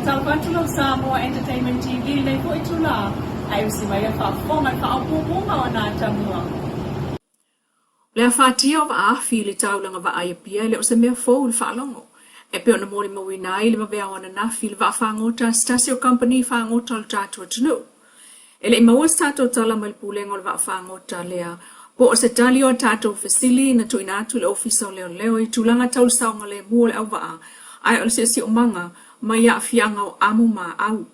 Faatalofa atu lau Samoa Entertainment TV i lenei foi itula, ae usi mai a faafofoga i le faaopoopoga o ana atamua. O le afatia o vaafi i le taulaga vaa i Apia e le o se mea fou i le faalogo. E pei ona molimauina ai le vaveao ananafi i le vaa fagota a se tasi o kamupani fagota o le tatou atunuu. E le i maua se tatou tala mai le Pulega o le Vaa Fagota lea po o se tali o a tatou fesili na tuuina atu i le Ofisa o Leoleo i tulaga tau le saogalemu o le auvaa ae o le siosiomaga mai aafiaga o amu ma au.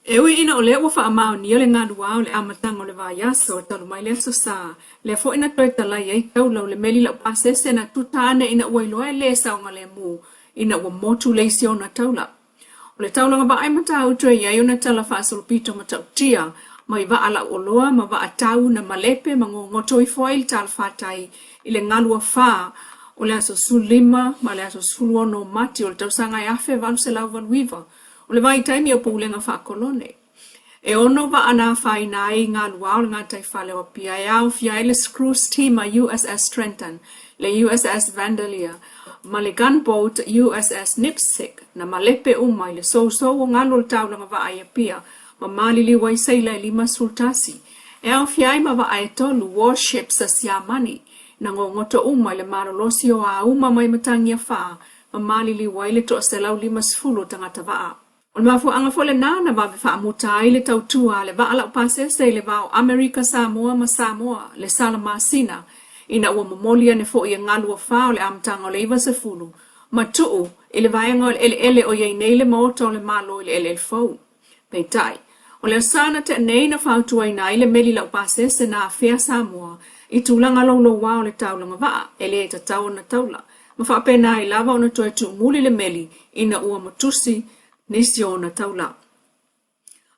E ui ina o lea ua faamaonia le galuā o le amataga o le vaiaso talu mai le Aso Sa, lea foi na toe talai ai taula o le meli laupasese na tuta ane ina ua iloa e le saogalemu ina ua motu le isi ona taula. O le taulaga vaa i Matautu e i ai ona tala faasolopito matautia mai vaa lauoloa ma vaa tau na malepe ma gogoto ifo ai le talafatai i le galu afa o le aso 15 ma le aso 16 o Mati o le tausaga e 1889, o le vaitaimi o Pulega Faakolone. E ono vaa na afaina ai i galuā o le gataifale o Apia e aofia ai le screw steamer USS Trenton, le USS Vandalia, ma le gunboat USS Nipsic na malepe uma i le sousou o galu o le taulaga vaa i Apia ma maliliu ai seila e 51, e aofia ai ma vaa e tolu warships a Siamani na gogoto uma i le malolosi o auma mai Matagiafa ma maliliu ai le 150 o tagata vaa. O le mafuaaga foi lena na vave faamuta ai le tautua a le vaa laupasese i le va o Amerika Samoa ma Samoa le sala masina ina ua momoli ane foi e galu afa o le amataga o le 90 ma tuu i le vaega o le eleele o i ai nei le Maota o le Malo i le eleele fou. Peitai, o le asa na tea nei na fautuaina ai le meli laupasese na afea Samoa i tulaga louloua o le taulaga vaa e le tatau ona taula ma faapena ai lava ona toe tuumuli le meli ina ua motusi nisi o ona taula.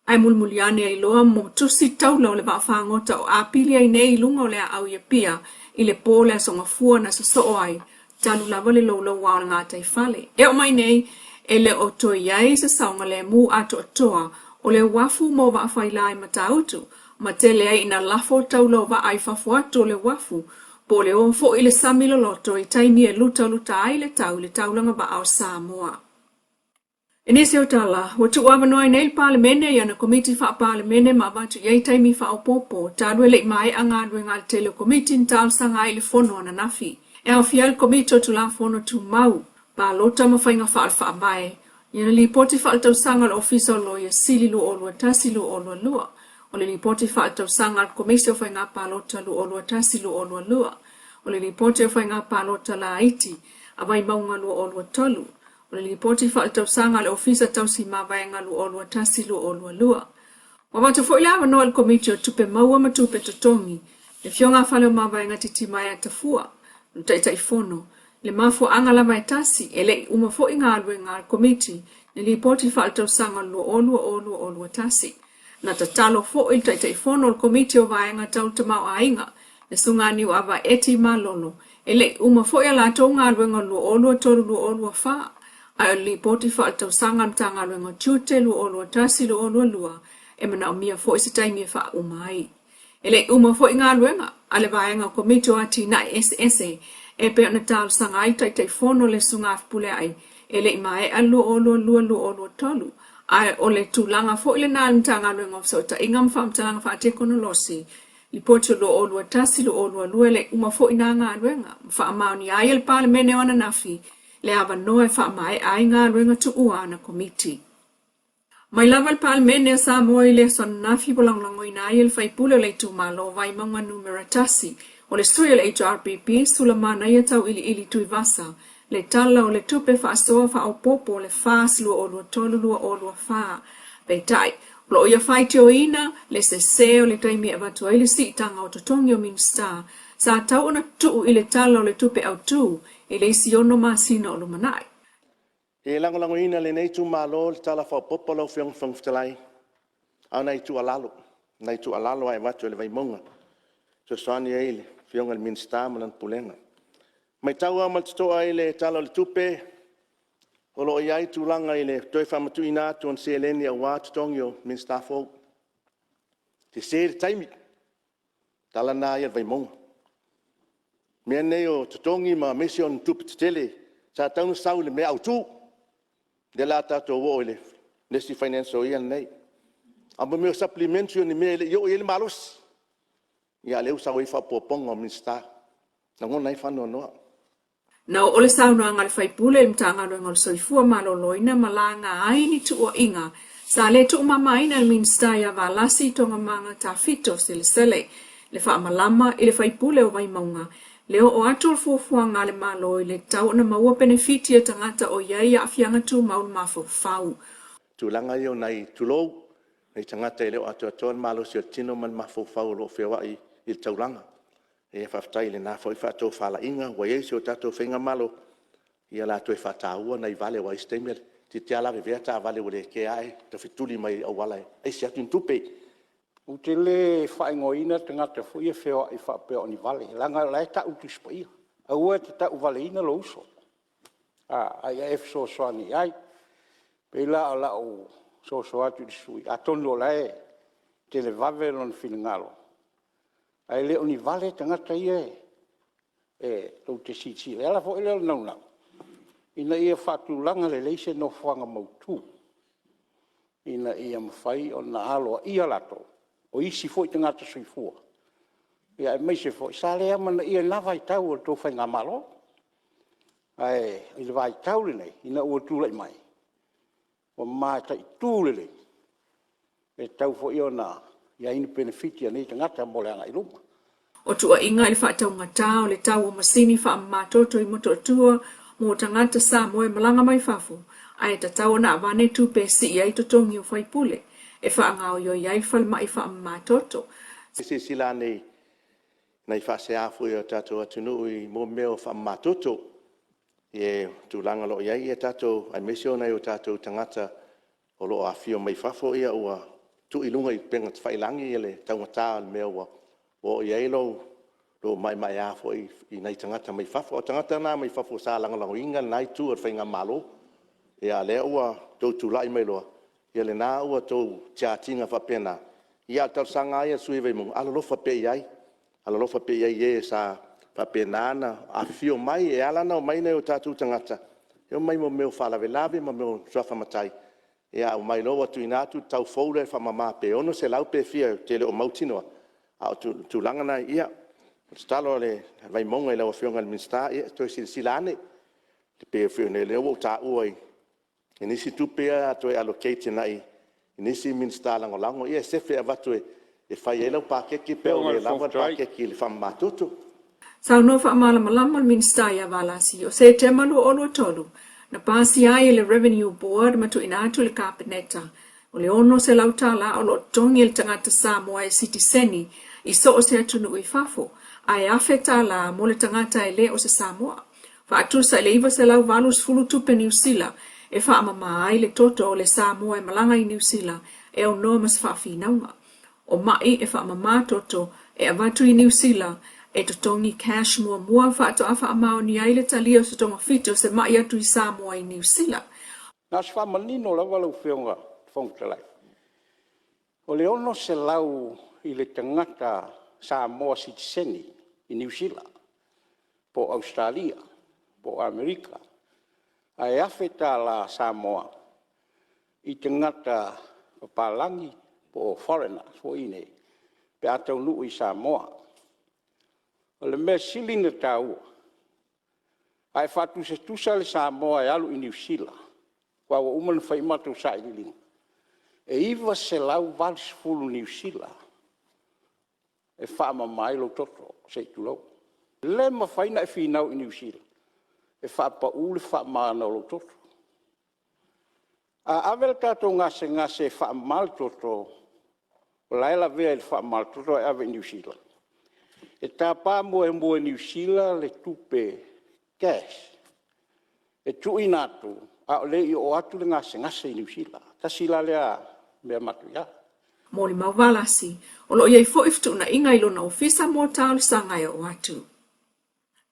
Ae mulimuli ane ai loa motusi taula o le vaafagota o Apili ai nei i luga o le aau i Apia i le po o le Aso Gafua na sosoo ai talu lava le louloua o le gataifale. E oo mai nei, e le o toe i ai se saogalemu atoatoa o le uafu mo vaafaila i Matautu, ma tele ai ina lafo taula o vaa i fafo atu o le uafu po o le o foi i le sami loloto i taimi e lutaluta ai le tau i le taulaga vaa o Samoa. I nisi o tala, ua tuuavanoa ai nei le Palemene i ana Komiti Faa-Palemene ma avatu i ai taimi faaopoopo talu e le i maea galuega a le tele o Komiti na talosaga ai i le Fono ananafi. E aofia ai le Komiti o Tulafono Tumau, Palota ma Faiga Faale-Faavae, i ana Lipoti Faaletausaga a le Ofisa o Loia Sili 2021/2022, o le Lipoti Faaletausaga a le Komisi o Faiga Palota 2021/2022, o le Lipoti o Faiga Palota Laiti a Vaimauga 2023, o le Lipoti Faaletausaga a le Ofisa Tausi Mavaega 2021/2022. Ua avatu foi le avanoa i le Komiti o Tupe Maua ma Tupe Totogi, le Afioga a Faleomavaega Titimaea Tafua, o le Taitaifono, Le mafuaaga lava e tasi, e le i uma foi galuega a le Komiti i Lipoti Faaletausaga 2020/2021. Na tatalo foi le Taitaifono o le Komiti o Vaega Tau le Tamaoaiga, le Susuga Niuava Eti Malolo, e le i uma foi a latou galuega 2023/2024, ae o le Lipoti Faaletausaga a le Matagaluega o Tiute 2021/2022 e manaomia foi se taimi e faauma ai. E le i uma foi galuega a le vaega o Komiti o Atinae Eseese e pei ona talosaga ai Taitaifono le Susuga a Fepuleai e le i maea 2022/2023 ae o le tulaga foi lena a le Matagaluega o Fesootaiga ma Faamatalaga Faatekonolosi Lipoti o 2021/2022 e le i uma foi na galuega ma faamaonia ai e le Palemene o ananafi le avanoa e faamaea ai galuega tuua a na Komiti. Mai lava le Palemene a Samoa i le aso ananafi ua lagolagoina ai e le faipule o le itumalo o Vaimauga Numera 1, o le sui o le HRPP, Sulamanaia Tauiliili Tuivasa, le Tala o le Tupe Faasoa Faaopoopo o le FAS 2023/2024. Peitai, o lo o ia faitioina le sese o le taimi e avatu ai le siitaga o totogi o Minisita sa tau ona tuu i le Tala o le Tupe Autu i le isi ono masina o lumanai. E lagolagoina e lenei itumalo le Tala Faaopoopo lau Afioga i le Fofoga Fetalai. A o nai tuualalo, o nai tuualalo lava e avatu e le Vaimauga e fesoasoani ai i le Afioga i le Minisita ma lana Pulega. E matau lava ma le totoa i le Tala o le Tupe, o lo o i ai tulaga i le toe faamatuuina atu o ni seleni aua totogi o Minisita fou. Sese le taimi, o le tala lena a le Vaimauga. O mea nei o totogi aemaise o ni tupe tetele, sa tatau ona sau i le mea autu. O lea o le a tatou oo i le le isi financial year lenei. A o mea o Supplementary o ni mea e le i oo i ai le malosi, a o lea ua sau ai faaopoopoga o Minisita. E lagona ai le faanoanoa. Na oo le saunoaga a le sui usufono i le Matagaluega o le Soifua Maloloina ma laga ai ni tuuaiga sa le tuumamaina e le Minisita ia Valasi Togamaga Tafito Selesele le faamalama i le sui usufono o Vaimauga le oo atu o le fuafuaga a le Malo e le tatau ona maua penefiti a tagata o i ai aafiaga tumau i le mafaufau. Tulaga ia o nai, tulou, nai tagata e le o atoatoa le malosi o le tino ma le mafaufau o lo o feoai i le taulaga. Faafetai i lena foi faatofalaiga ua i ai si a tatou faigamalo, ia o le a toe faataua nai vale, aua o isi taimi toeitiiti lava lavevea taavale ua le kea ae tafetuli mai i auala e aisi atu ni tupe. Ou te le faaigoaina tagata foi ia e feoai faapea o ni vale, leaga o la e tau i le Tusi Paia, aua e te tauvaleina lou uso, a ia e fesoasoani i ai. E pei la o lau soso atu i le sui usufono, atonu o la e televave lona finagalo, ae le o ni vale tagata ia tou te silasila i ai. O le ala foi lea o le naunau ina ia faatulaga lelei se nofoaga mautu ina ia mafai ona aloaia latou, o isi foi tagata soifua, aemaise foi sa le amanaia i lena vaitau o le tou faigamalo. Ae i le vaitau lenei ina ua tulai mai, ua mataitu lelei, e tatau foi ona i ai ni penefiti a nei tagata mo le agai i luma. O tuuaiga i le faataugata o le tau o masini faamamatoto i Motootua mo tagata Samoa e malaga mai fafo, ae tatau ona avane tupe e sii ai totogi o faipule e faagaoioi ai le falemai faamamatoto. Silasila ane i nai faasea foi a le tatou atunuu i mea o faamamatoto i le tulaga o lo o i ai tatou aemaise o nai o tatou tagata o lo o afifio mai fafo, ua tuu i luga o upega tafailagi le taugata o le mea ua oo i ai lou maemaea foi i nai tagata mai fafo. A o tagata na mai fafo sa lagolagoina lena itu o le faigamalo, a o lea ua outou tulai mai loa, ia lena ua outou charge ina faapena. Ia a o le talosaga lava ia a le sui usufono o Vaimauga, alolofa pea i ai, alolofa pea i ai i e sa faapena ona afifio mai. E ala ona omai nai o tatou tagata, e omai mo mea o faalavelave ma mea o suafa matai, ae omai loa ua tuuina atu le tau fou lea faamama pe $600 pe fia ou te le o mautinoa, a o le tulaga lena e i ai. O le tatalo a le Vaimauga i lau Afioga i le Minisita, ia toe silasila ane, pei foi o lea ua ou taua i nisi tupe ia a toe allocate agai i nisi Minisita Lagolago, ia e sefe avatu e fai ai lau paketi pe a ua le lava le paketi i le faamamatoto. Saunoa faamalamalama le Minisita ia Valasi, o Setema 2023, na pasia ai e le Revenue Board ma tuuina atu i le Kapeneta, o le $600 o lo o totogi e le tagata Samoa e sitiseni i so o se atunuu i fafo, ae $1,000 mo le tagata e le o se Samoa. Faatusa i le 980 tupe Niu Sila e faamama ai le toto o le Samoa e malaga i Niu Sila e aunoa ma se faafinauga. O ma'i e faamama toto e avatu i Niu Sila e totogi cash muamua faatoa faamaonia ai le talia o se togafiti o se ma'i atu i Samoa i Niu Sila. Na o se faamanino lava lau Afioga i le Fofoga Fetalai, o le $600 i le tagata Samoa sitiseni i Niu Sila po o Ausetalia po o Amerika, ae $1,000 Samoa i tagata papalagi po o foreigners foi nei pe a taunuu i Samoa. O le mea e sili ona taua, a e faatusatusa le Samoa e alu i Niu Sila, aua ua uma ona fai a matou sailiiliga, e $980 Niu Sila e faamama ai lou toto, se i tulou. E le mafai ona e finau i Niu Sila e faapau le faamamaina o lou toto. A ave le tatou gasegase e faamama le toto o la e lavea i le faamamatoto ae ave i Niu Sila, e tapa muamua e Niu Sila le tupe cash e tuuina atu a o le i oo atu le gasegase i Niu Sila. Tasi la lea mea matuia. Molimau Valasi, o lo o i ai foi fetuunaiga i lona ofisa mo talosaga e oo atu.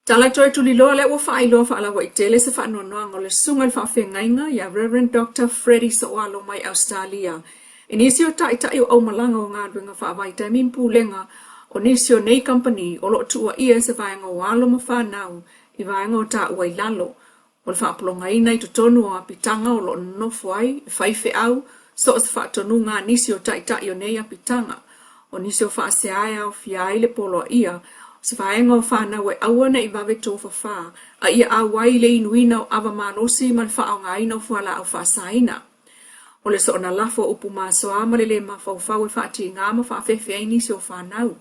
Tala toe tuliloa lea ua faailoa faalauaitele se faanoanoaga o le Susuga i le Faafeagaiga ia Rev. Doctor Freddie Soalo mai Ausetalia i nisi o taitai o aumalaga o galuega faavaitaimi ma pulega o nisi o nei kamupani o lo o tuuaia e se vaega o alo ma fanau i vaega o taua i lalo. O le faapologaina i totonu o apitaga o lo o nonofo ai faifeau so o se faatonuga a nisi o taitai o nei apitaga. O nisi o faasea e aofia ai le poloaia o se vaega o fanau e aua ne i vave tofafa a ia auai i le inuina o ava malosi ma le faaaogaina o fualaau faasaina. O le soona lafo o upu masoa ma le lē mafaufau e faatiga ma faafefe ai nisi o fanau.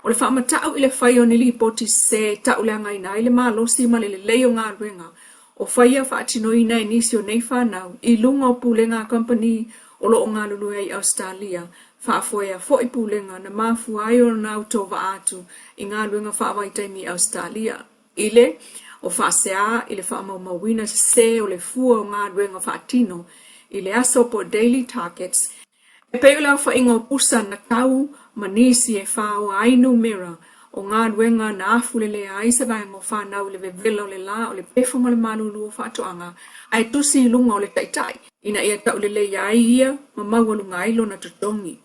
O le faamata'u i le fai o ni lipoti sese e ta'uleagaina ai le malosi ma le lelei o galuega o faia faatinoina e nisi o nei fanau i luga o pulega a kamupani o lo o galulue ai i Ausetalia, faafoea foi pulega na mafua ai ona autovaa atu i galuega faavaitaimi i Ausetalia. I le o faasea i le faamaumauina sese o le fua o galuega faatino i le aso po o daily targets, e pei o le aofaiga o pusa na tau ma nisi e faoa ai numera o galuega na afulelea ai se vaega o fanau i le vevela o le la o le pefu ma le malulu o faatoaga ae tusi i luga o le taitai ina ia tauleleia ai ia ma maualuga ai lona totogi.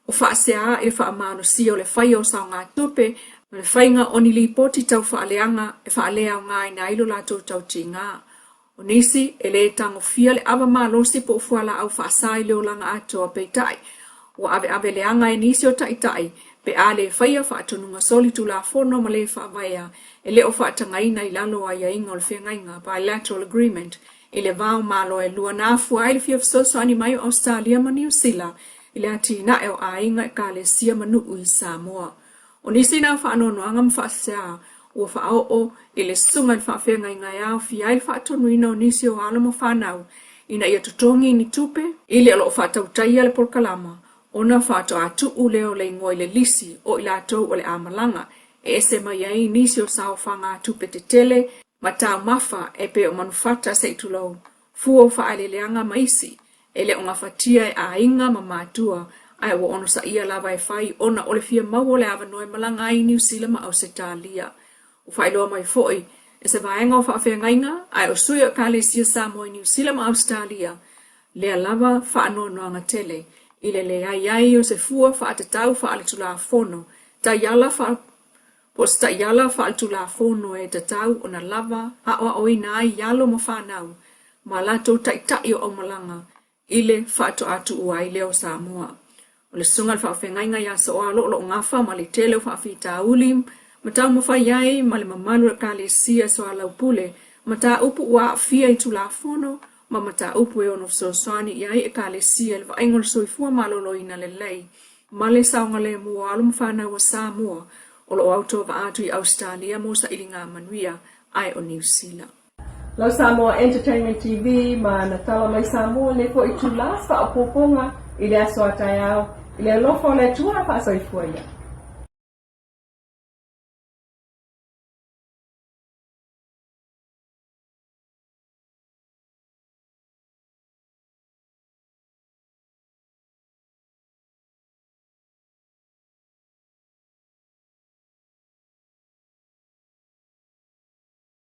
O faasea i le faamalosia o le faia o saogatupe ma le faiga o ni lipoti tau faaleaga e faaleaogaina ai lo latou tautiga. O nisi, e le tagofia le ava malosi po o fualaau faasa i le olaga atoa, peitai, ua aveave leaga e nisi o taitai pe a le faia faatonuga solitulafono ma le faavaea e le o faatagaina i lalo o aiaiga o le feagaiga, bilateral agreement, i le va o Malo e lua na afua ai le fia fesoasoani mai o Ausetalia ma Niu Sila i le atinae o aiga, ekalesia ma nuu i Samoa. O nisi na faanoanoaga ma faasea ua faaoo i le susuga i le faafeagaiga e aofia ai le faatonuina o nisi o alo ma fanau ina ia totogi ni tupe i le o lo o faatautaia le polokalama ona faatoa tuu lea o le igoa i le lisi o i latou o le a malaga e ese mai ai nisi o saofagatupe tetele ma taumafa e pei o manufata se i tulou, fua o faaeleeleaga ma isi, e le o gafatia e aiga ma matua, ae ua onosaia lava e fai ona o le fia maua o le avanoa e malaga ai i Niu Sila ma Ausetalia. Ua faailoa mai foi e se vaega o faafeagaiga ae o sui o Ekalesia Samoa i Niu Sila ma Ausetalia lea lava faanoanoaga tele i le leai ai o se fua faatatau faaletulafono taiala faa Po o se taiala faaletulafono e tatau ona lava aoaoina ai alo ma fanau ma latou taitai o aumalaga i le faatoa tuua ai lea o Samoa. O le Susuga i le Faafeagaiga ia Sooalo o lo o gafa ma le tele o faafitauli ma taumafai ai ma le mamalu o Ekalesia soalaupule mataupu ua aafia i Tulafono ma mataupu e ono fesoasoani i ai Ekalesia i le vaaiga o le soifua maloloina lelei ma le saogalemu o alo ma fanau a Samoa o lo o autovaa atu i Ausetalia mo sailiga manuia ae o Niu Sila. Lau Samoa Entertainment TV ma na tala mai Samoa le foi itula se faaopoopoga i le aso a taeao i le alofa o le Atua faasoifua ia.